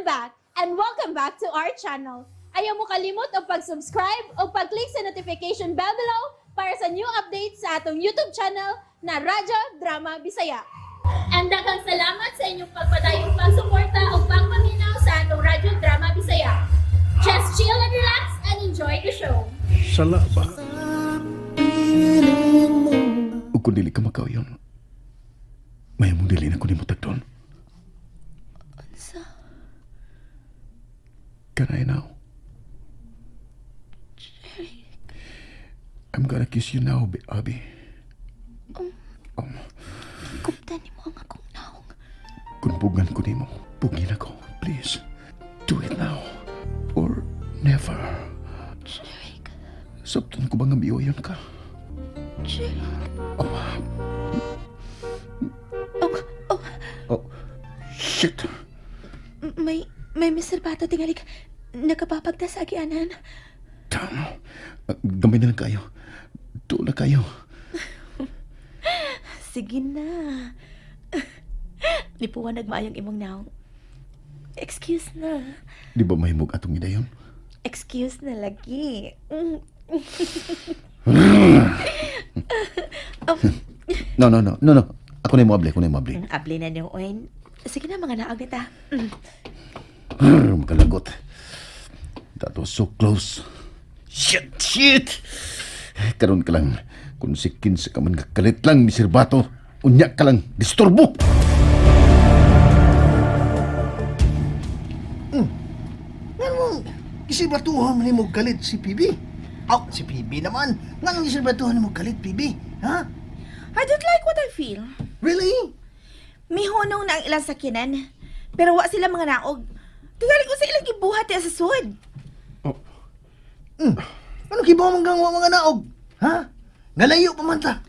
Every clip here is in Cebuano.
I'm back and welcome back to our channel. Ayaw mo kalimot og pag-subscribe o pag-click sa notification bell below para sa new updates sa atong YouTube channel na Radyo Drama Bisaya. And daghang salamat sa inyong pagpadayong pagsuporta o pagpaminaw sa atong Radyo Drama Bisaya. Just chill and relax and enjoy the show. Sala ba? Ug kung dili ka makauyon, mahimong dili na ko nimo tagdon. Unsa? Can I now? I'm gonna kiss you now, Abby. Guptan nimo ang akong naong. Kung bugan ko nimo, bugin ako. Please, do it now. Or never. Jeric. Sabton ko ba nga miuyon ka? Jeric. Oh, Oh, oh, oh, shit. may Mr. Bato tingali nakapapagda sa agianan. Damn. Gamay na lang kayo. Doon na kayo. Sige na. Nipuwa nagmaayong imong naong. Excuse na. Di ba mahimog atong idayon? Excuse na lagi. No, no, no. No, no. Ako na yung muabli. Ako na yung muabli. Abli na niyo, Owen. Sige na, mga naog nita. Makalagot. That was so close. Shit, shit! Karon ka lang. Kung si kinsa ka man kalit lang, Mr. Bato. Unya ka lang. Disturbo! Nganong gisibratuhan man nimo kalit si PB? Aw, si PB naman. Nganong gisibratuhan nimo kalit, PB? Ha? I don't like what I feel. Really? Mihunong na ang ilang sakinan. Pero wa sila mga naog. Tingali ko sa ilang gibuhat ya sa sud. Ano kibaw man kang wa mga naog? Ha? Ngalayo pa man ta.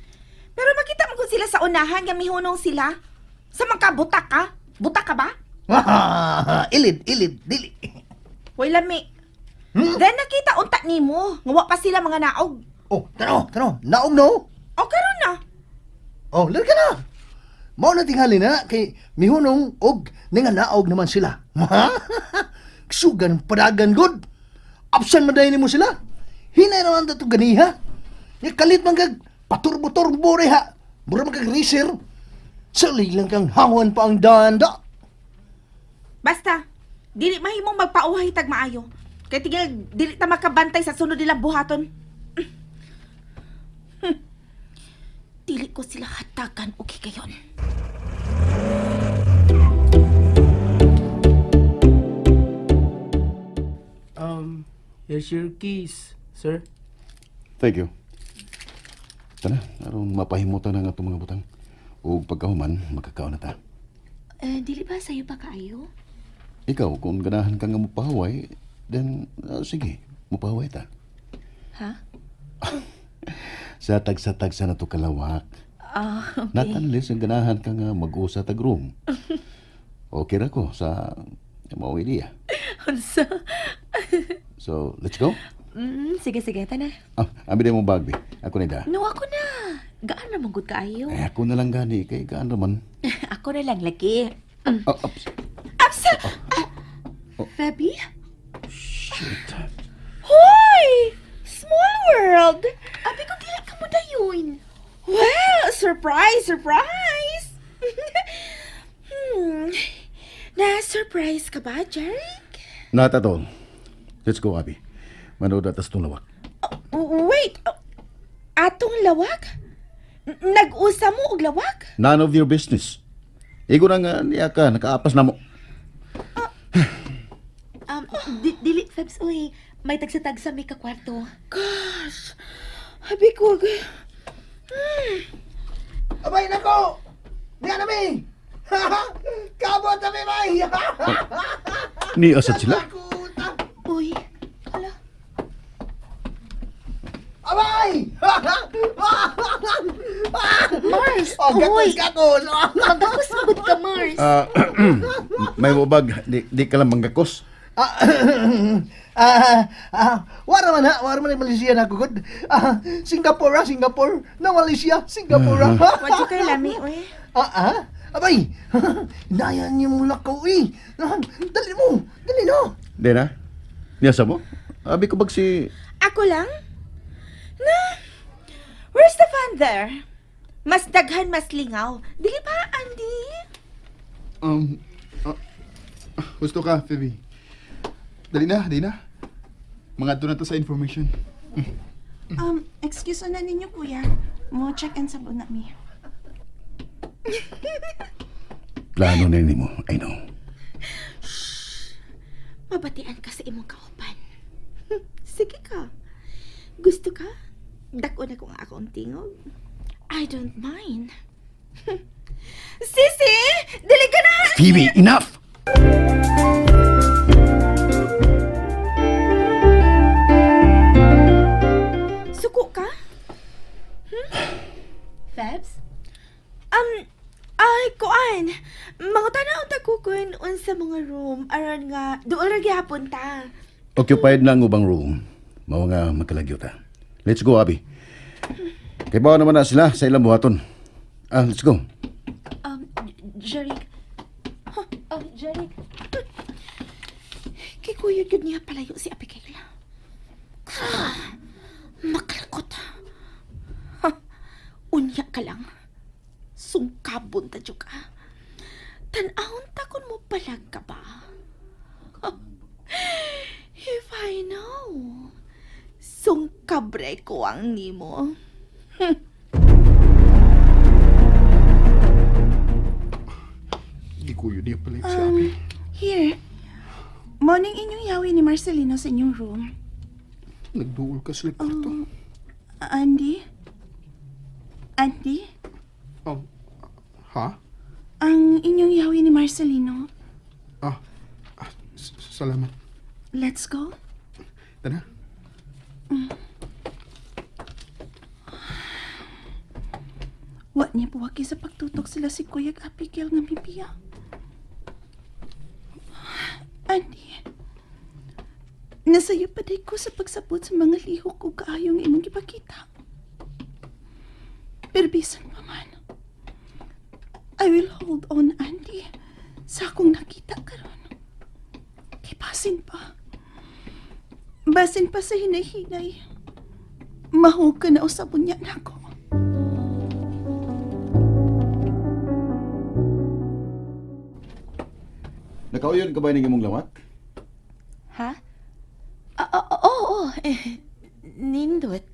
Pero makita mo kung sila sa unahan nga mihunong sila. Sa mga butak ka? Butak ka ba? Ilid, ilid, dili. Way lami. Then nakita unta nimo nga wa pa sila mga naog. Oh, tanaw, tanaw. Naog no? O karon na. Oh, lir ka na. Mao na tingali na kay mihunong og nanganaog naman sila. Sugan padagan gud. Absan man dayon nimo sila. Hinay naman ta to ganiha. Nga kalit man kag paturbo-turbo reha. Mura man kag racer. Sali lang kang hawan pa ang danda. Basta dili mahimong magpauhay tag maayo. Kay tingil dili ta makabantay sa sunod nilang buhaton. Dili ko sila hatagan og higayon. Here's your keys, sir. Thank you. Tana, aron mapahimutan na nga itong mga butang. Ug pagkahuman, makakaon na ta. Eh, dili ba sa'yo pa kaayo? Ikaw, kung ganahan ka nga mupahaway, then, sige, mupahaway ta. Ha? Sa tagsa-tagsa na to kalawak. Ah, okay. Not unless ang ganahan ka nga mag-usa tag room. Okay ra ko sa mao idea. Unsa? So, let's go. Sige, sige, tana. Ah, abi mo bag, be. Ako na da. No, ako na. Gaan naman gud kaayo. Eh, ako na lang gani kay gaan naman. Ako na lang lagi. Ah, ups. Absa! Fabi? Shit. Hoy! Small world! Abi ko dili ka mo dayon. Well, surprise, surprise! Na-surprise ka ba, Jeric? Not at all. Let's go, Abi. Manood at itong lawak. Oh, wait! Atong lawak? Nag-usa mo og lawak? None of your business. Igo na nga niya ka, nakaapas na mo. Dili, Fabs, uy. May tagsa-tagsa may kakwarto. Gosh! Abi ko... Abay nako. Diyan na mi. Kabot na mi bay. Ni asad sila? Uy, hala. Abay! Mars! Oh, Uy! gakos, gakos. Magakos magud ka, Mars. Ah, may mubag, di ka lang manggakos. Ah, ah, wala man ha, wala man ang Malaysia na ako gud. Ah, Singapore, ah, Singapore. Na Malaysia, Singapore. Ah. Wadyo kay lami, uy. Ah, ah. Abay! Nayan yung lakaw eh. Dali mo! Dali no! Dena, niyasa mo? Abi ko bag si... Ako lang? Na, where's the fun there? Mas daghan, mas lingaw. Dili ba, Andy? Ah, gusto ka, Phoebe. Dali na, dali na. Mga na to sa information. Excuse na ninyo, kuya. Mo check-in sa na mi. Plano na yun mo, I know. Mabatian ka sa imong kauban. Sige ka. Gusto ka? Dako na kung akong tingog. I don't mind. Sisi! Dili ka na! Phoebe, enough! Suko ka? Febs? Ay, kuan. Mga tanaw ta kukun unsa mga room aron nga dool ra gihapon ta. Occupied na ang ubang room. Mao nga magkalagyo ta. Let's go, Abi. Kay bawa naman na sila sa ilang buhaton. Ah, let's go. Jeric. Oh, Jeric. Kay kuya gyud niya palayo si Abigail. Ah, makalakot. Ha, unya ka lang. Sungkabon ta jud ka. Tan-awon ta kun mo palag ka ba? Ha, if I know, sungkabre ko ang nimo. Hindi ko yun niya pala yung si Abby. Here. Morning inyong yawi ni Marcelino sa inyong room. Nagduol ka sa kwarto. Andy? Andy? Ha? Ang inyong yawi ni Marcelino. Ah, salamat. Let's go. Tara. Wa niya buwaki sa pagtutok sila si Kuya Abigail nga mibiya. Andy, nasayo pa day ko sa pagsabot sa mga lihok ug kaayong imong gipakita. Pero bisan pa man, I will hold on, Andy, sa akong nakita karon. Kay basin pa. Basin pa sa hinay-hinay. Mahug ka na usabon niya nako. Nakauyon ka ba ng imong lawak? Ha? Ah, oo, oh, eh, nindot.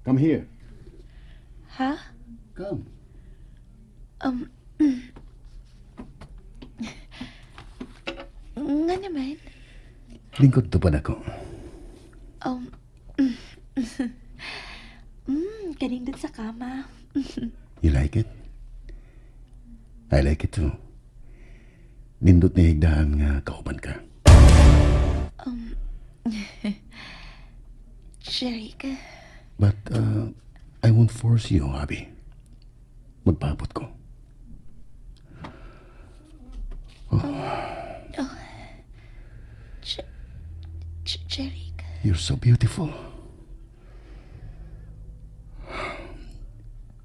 Come here. Ha? Come. Nga naman. Lingkod to pa nako. Kanindot sa kama. You like it? I like it too. Nindot ni higdahan nga kauban ka. Jeric. But I won't force you, Abby. Magpaabot ko. Jeric. You're so beautiful.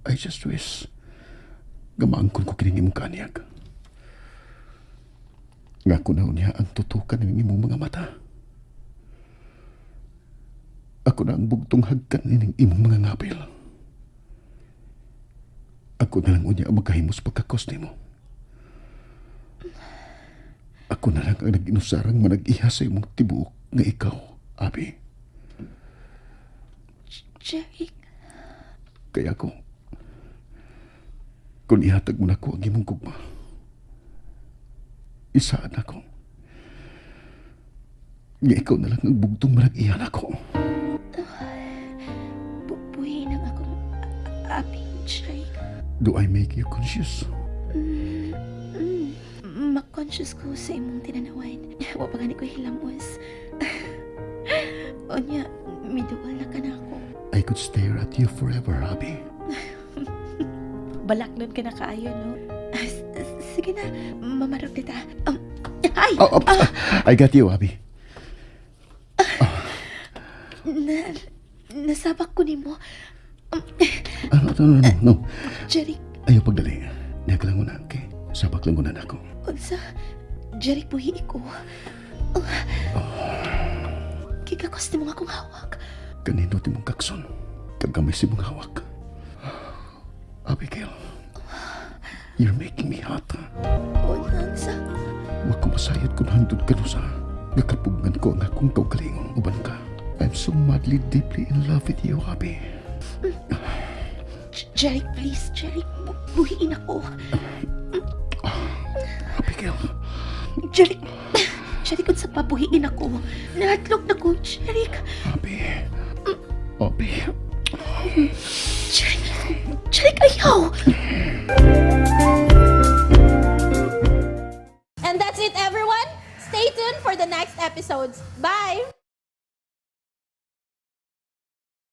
I just wish gamaangkon ko kining imong kaniyag. Nga kunaw niya ang tutukan ng imong mga mata. Ako na ang bugtong hagkan nining imong mga ngapil. Ako na lang unya ang magkahimos pagkakos nimo. Ako na lang ang nag-inusarang manag-iha sa imong tibuok nga ikaw, Abi. Jeric. Kaya ako, kung ihatag mo na ko ang imong gugma, isaan ako. Nga ikaw na lang ang bugtong manag-iha nako. Buhi ng akong aping, Jeric. Do I make you conscious? Makonsyos ko sa imong tinanawan. Wa pa gani ko hilamos. Unya, miduol na ka na ako. I could stare at you forever, Abby. Balak nun ka na kaayo, no? Ah, sige na, mamarog dita. Ay! Oh, oh, I got you, Abby. Na, nasabak ko nimo. Ah, no, no, no, no. Jeric, Ayaw pagdali. Niya ka lang muna, okay? Sabak lang unan ako. Unsa? Jeric, buhi ko. Oh. Gigakos ni mga akong hawak. Kanino ti mong kakson? Kagamay si mong hawak. Abigail, you're making me hot. Unsa? Wa ko masayod kung hangtod ka sa nakapugngan ko ang akong kaugalingon uban ka. I'm so madly deeply in love with you, Abby. Jeric, please. Jeric, buhiin ako. Abigail, Jeric, Jeric, unsa pa buhiin ako. Nahatlog na ko, Jeric. Abby. Abby. Jeric, Jeric, ayaw! And that's it, everyone. Stay tuned for the next episodes. Bye!